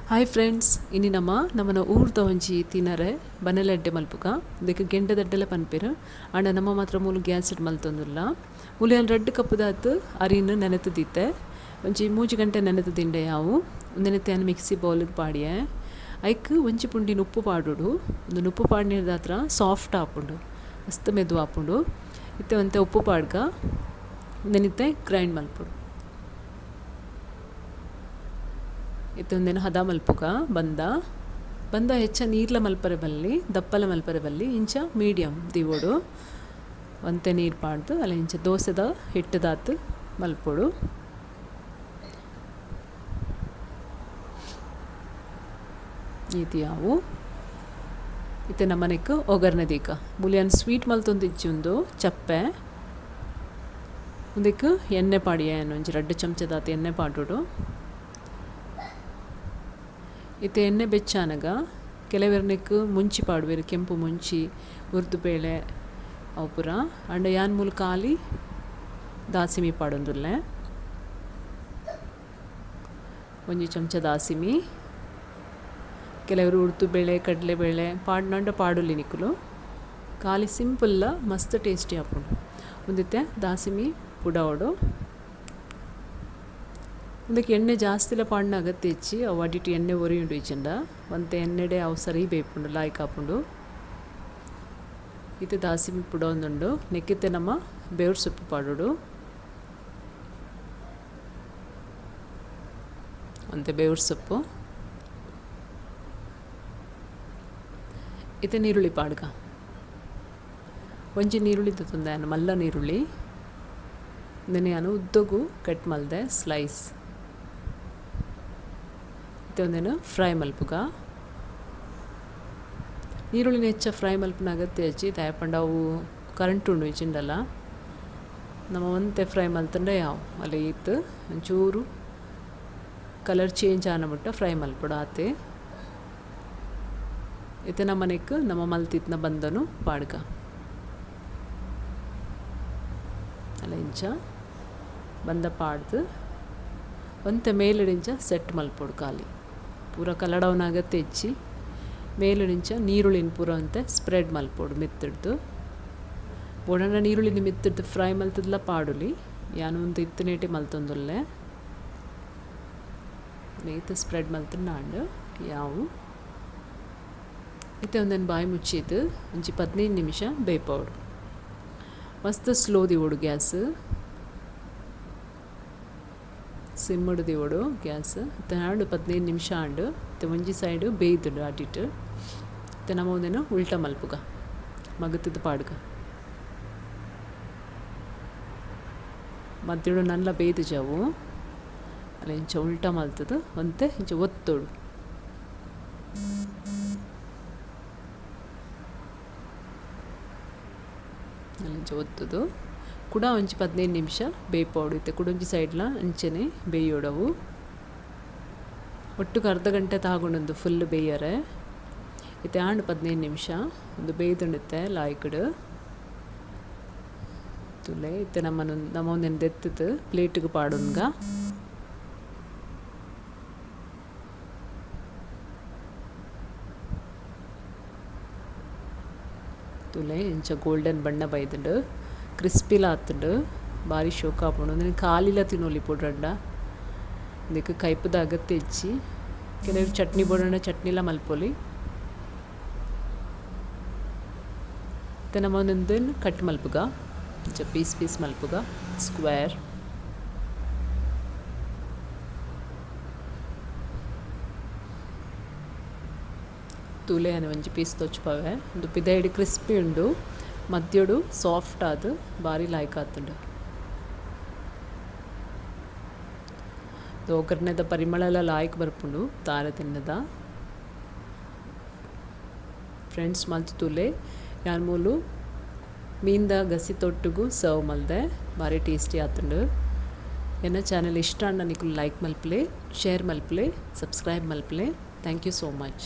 Hi friends, ಇನಿ ನಮ ನಮನ ಊರ್ದ ಒಂಜಿ ತಿನರೆ ಬನಲೆ ಮಲ್ಪುಗ. ಇದಕ್ಕೆ ಗೆಂಡದಡ್ಡೆಲ ಪನ್ಪೆರ್. ಆಂಡ ನಮ್ಮ ಮಾತ್ರ ಮೂಲು ಗ್ಯಾಸ್ ಮಲ್ತೊಂದುಲ್ಲ. ಮೂಲು ಯಾನ್ 2 ಕಪ್ಪುದಾತ್ ಅರಿನ್ ನೆನೆತು ದೀತೆ. ಒಂಜಿ 3 ಗಂಟೆ ನೆನೆತು ದಿಂಡೆ ಯಾವು. ಉಂದೆನೆತ್ತೆ ಯಾನ್ ಮಿಕ್ಸಿ ಬೌಲ್ಗೆ ಪಾಡಿಯೆ. ಐಕ್ ಒಂಜಿ ಪುಂಡಿನ ಉಪ್ಪು ಪಾಡೋಡು. ಒಂದು ಉಪ್ಪು ಪಾಡಿನಿರ್ದಾತ್ರ ಸಾಫ್ಟ್ ಆಪುಂಡು, ಮಸ್ತ್ ಮೆದು ಆಪುಂಡು. ಇತ್ತೆ ಒಂತೆ ಉಪ್ಪು ಪಾಡ್ಗ ಉಂದೆನಿತ್ತೆ ಗ್ರೈಂಡ್ ಮಲ್ಪೊಡು. ಇತ್ತೆ ಒಂದೇನು ಹದ ಮಲ್ಪುಗ. ಬಂದ ಬಂದ ಹೆಚ್ಚ ನೀರ್ಲ ಮಲ್ಪರೆ ಬಲ್ಲಿ, ದಪ್ಪಲ ಮಲ್ಪರೆ ಬಲ್ಲಿ, ಇಂಚ ಮೀಡಿಯಂ ದಿವೋಡು. ಒಂತೆ ನೀರು ಪಾಡ್ದು ಅಲ್ಲ ಇಂಚ ದೋಸೆದ ಹಿಟ್ಟುದಾತು ಮಲ್ಪೊಡು. ಈತಿ ಯಾವು ಇತ್ತೆ ನಮ್ಮನೆಕ್ ಒಗ್ಗರಣೆ ದೀಕ. ಮೂಲ್ಯಾನ್ ಸ್ವೀಟ್ ಮಲ್ತೊಂದು ಇಜ್ಜಿ ಚಪ್ಪೆ. ಉಂದೆಕ್ ಎಣ್ಣೆ ಪಾಡಿಯೆ, ಒಂಜಿ 2 ಚಮಚದಾತು ಎಣ್ಣೆ ಪಾಡೋಡು. ಇತ್ತೆ ಎಣ್ಣೆ ಬೆಚ್ಚಾನಗ ಕೆಲವೆರ್ನೆಕ್ ಮುಂಚಿ ಪಾಡುವೆರು, ಕೆಂಪು ಮುಂಚಿ, ಉರ್ದು ಬೇಳೆ ಅವು ಪೂರ. ಅಂಡ ಯಾನ್ ಮೂಲು ಖಾಲಿ ದಾಸಿಮಿ ಪಾಡೊಂದುಲ್ಲೆ. ಒಂಜಿ ಚಮಚ ದಾಸಿಮಿ. ಕೆಲವರು ಉರ್ದು ಬೇಳೆ, ಕಡಲೆಬೇಳೆ ಪಾಡ್ನಂಡ ಪಾಡುಲಿ ನಿಕುಲು. ಖಾಲಿ ಸಿಂಪಲ್ಲ ಮಸ್ತ್ ಟೇಸ್ಟಿ ಆಪುಂಡು. ಉಂದಿತ್ತೆ ದಾಸಿಮಿ ಪುಡಾವಡು. ಉಂದಕ್ಕೆ ಎಣ್ಣೆ ಜಾಸ್ತಿಲ ಪಾಡಿನ ಅಗತ್ಯ ಹೆಚ್ಚಿ. ಅವು ಅಡಿಟ್ ಎಣ್ಣೆ ಒರಿಯುಂಡು ಇಜ್ಜಂಡ ಒಂತೆ ಎಣ್ಣೆಡೆ ಅವು ಸರಿ ಬೇಪುಂಡು, ಲಾಯ್ಕ್ ಆಪುಂಡು. ಇತ್ತೆ ದಾಸಿಮಿ ಪುಡೊಂದುಂಡು. ನೆಕ್ಕಿತ್ತೆ ನಮ್ಮ ಬೇವ್ರ ಸೊಪ್ಪು ಪಾಡೋಡು. ಒಂತೆ ಬೇವ್ರ ಸೊಪ್ಪು. ಇತ್ತೆ ನೀರುಳ್ಳಿ ಪಾಡ್ಗ. ಒಂಜಿ ನೀರುಳ್ಳಿ ತತ್ತೊಂದೆ ಮಲ್ಲ ನೀರುಳ್ಳಿ. ಉಂದೆನೆ ಯಾನು ಉದ್ದಗು ಕಟ್ ಮಲ್ದೆ ಸ್ಲೈಸ್. ಇತ್ತೆ ಒಂದೇನು ಫ್ರೈ ಮಲ್ಪುಗ. ನೀರುಳ್ಳಿನ ಹೆಚ್ಚ ಫ್ರೈ ಮಲ್ಪುನ ಅಗತ್ಯ ಹೆಚ್ಚಿ, ದಾಯಪಂಡ ಅವು ಕರೆಂಟ್ ಉಂಡು ಇಜ್ಜಿಂಡಲ್ಲ. ನಮ್ಮ ಒಂತೆ ಫ್ರೈ ಮಲ್ತಂಡ ಯಾವು ಅಲ್ಲ ಇತ್ತು ಒಂಚೂರು ಕಲರ್ ಚೇಂಜ್ ಆನ ಮುಟ್ಟ ಫ್ರೈ ಮಲ್ಪೊಡು ಆತೆ. ಇತ್ತೆ ನಮ್ಮನೆಕ್ ನಮ್ಮ ಮಲ್ತಿತ್ನ ಬಂದನು ಪಾಡ್ಗ. ಅಲ್ಲ ಇಂಚ ಬಂದ ಪಾಡ್ದು ಒಂತೆ ಮೇಲಿಡಿಂಚ ಸೆಟ್ ಮಲ್ಪೊಡು. ಖಾಲಿ ಪೂರ ಕಲಡವನ ಅಗತ್ಯ ಹೆಚ್ಚಿ. ಮೇಲಿಡಿಂಚ ನೀರುಳ್ಳಿನ ಪೂರ ಒಂತೆ ಸ್ಪ್ರೆಡ್ ಮಲ್ಪೊಡು ಮಿತ್ತಿಡ್ದು. ಬೋಡಂಡ ನೀರುಳ್ಳಿನ ಮಿತ್ತಿಡ್ದು ಫ್ರೈ ಮಲ್ತದ್ಲ ಪಾಡುಲಿ. ಯಾನು ಒಂದು ಇತ್ತನೇಟಿ ಮಲ್ತೊಂದುಲ್ಲೆ. ನೇತು ಸ್ಪ್ರೆಡ್ ಮಲ್ತಂಡ ಯಾವು. ಇತ್ತೆ ಒಂದೇನು ಬಾಯಿ ಮುಚ್ಚಿದ್ದು ಒಂಜಿ 15 ನಿಮಿಷ ಬೇಯ್ಪೋಡು. ಮಸ್ತ್ ಸ್ಲೋ ದಿವೋಡು ಗ್ಯಾಸ್, ಸಿಮ್ಮಡು ದಿವೋಡು ಗ್ಯಾಸ್. ಇತ್ತೆ ಆಂಡು 15 ನಿಮಿಷ ಆಂಡು. ಇತ್ತೆ ಒಂಜಿ ಸೈಡು ಬೇಯ್ದುಂಡು ಅಟಿಟ್ಟು. ಇತ್ತೆ ನಮ್ಮ ಒಂದೇನು ಉಲ್ಟ ಮಲ್ಪುಗ, ಮಗತ್ತದ ಪಾಡ್ಗ. ಮಧ್ಯಡು ನಲ್ಲ ಬೇಯ್ದು ಜಾವು. ಅಲ್ಲ ಇಂಚ ಉಲ್ಟ ಮಲ್ತದು ಒಂತೆ ಇಂಚ ಒತ್ತೋಡು. ಇಂಚ ಒತ್ತುದು ಕೂಡ ಒಂಜಿ 15 ನಿಮಿಷ ಬೇಯ್ಪೋಡು. ಇತ್ತೆ ಕುಡೊಂಜಿ ಸೈಡ್ಲ ಅಂಚನೆ ಬೇಯೋಡವು. ಒಟ್ಟುಗೆ ಅರ್ಧ ಗಂಟೆ ತಾಗೊಂಡೊಂದು ಫುಲ್ ಬೇಯರೆ. ಇತ್ತೆ ಆಂಡು 15 ನಿಮಿಷ ಒಂದು ಬೇಯ್ದುಂಡುತ್ತೆ ಲಾಯ್ಕಡು ತುಲೆ. ಇತ್ತೆ ನಮ್ಮನ್ನು ನಮ್ಮ ಒಂದೇನು ದೆತ್ತದು ಪ್ಲೇಟಿಗೆ ಪಾಡುನ್ಗ. ತುಲೆ ಇಂಚ ಗೋಲ್ಡನ್ ಬಣ್ಣ ಬೈದುಂಡು, ಕ್ರಿಸ್ಪಿಲ ಆತುಂಡು, ಬಾರಿ ಶೋಕ ಆಪುಂಡು. ಉಂದೆನ್ ಖಾಲಿಲ ತಿನೊಲಿ ಪೊಡ್ರಂಡ. ಉಂದೆಕ್ ಕೈಪುದ ಅಗತ್ಯ ಹೆಚ್ಚಿ. ಕೆಲವರು ಚಟ್ನಿ ಬೋಡಂಡ ಚಟ್ನಿಲ ಮಲ್ಪೊಲಿ. ಇತ್ತೆ ನಮ್ಮ ಒಂದೊಂದನ್ನು ಕಟ್ ಮಲ್ಪುಗ, ಇಂಚ ಪೀಸ್ ಪೀಸ್ ಮಲ್ಪುಗ ಸ್ಕ್ವೇರ್. ತೂಲೆ ಅನೆ ಒಂಜಿ ಪೀಸ್ ತೊಚ್ಪವೆ. ಉಂದು ಪಿದೈಡ್ ಕ್ರಿಸ್ಪಿ ಉಂಡು, ಮಧ್ಯಡು ಸಾಫ್ಟ್ ಆದ್ ಬಾರಿ ಲಾಯ್ಕ್ ಆತುಂಡು. ಒಗ್ಗರಣೆದ ಪರಿಮಳಲ ಲಾಯ್ಕ್ ಬರ್ಪುಂಡು ತಾರೆ ತಿನ್ನದ. ಫ್ರೆಂಡ್ಸ್ ಮಲ್ತು ತೂಲೆ. ಯಾನ್ ಮೂಲು ಮೀನ್ದ ಗಸಿ ತೊಟ್ಟುಗು ಸರ್ವ್ ಮಲ್ದೆ, ಬಾರಿ ಟೇಸ್ಟಿ ಆತುಂಡು. ಎನ್ನ ಚಾನೆಲ್ ಇಷ್ಟ ಅಂಡ ನಿಕುಲು ಲೈಕ್ ಮಲ್ಪಲೆ, ಶೇರ್ ಮಲ್ಪಲೆ, ಸಬ್ಸ್ಕ್ರೈಬ್ ಮಲ್ಪಲೆ. Thank you so much.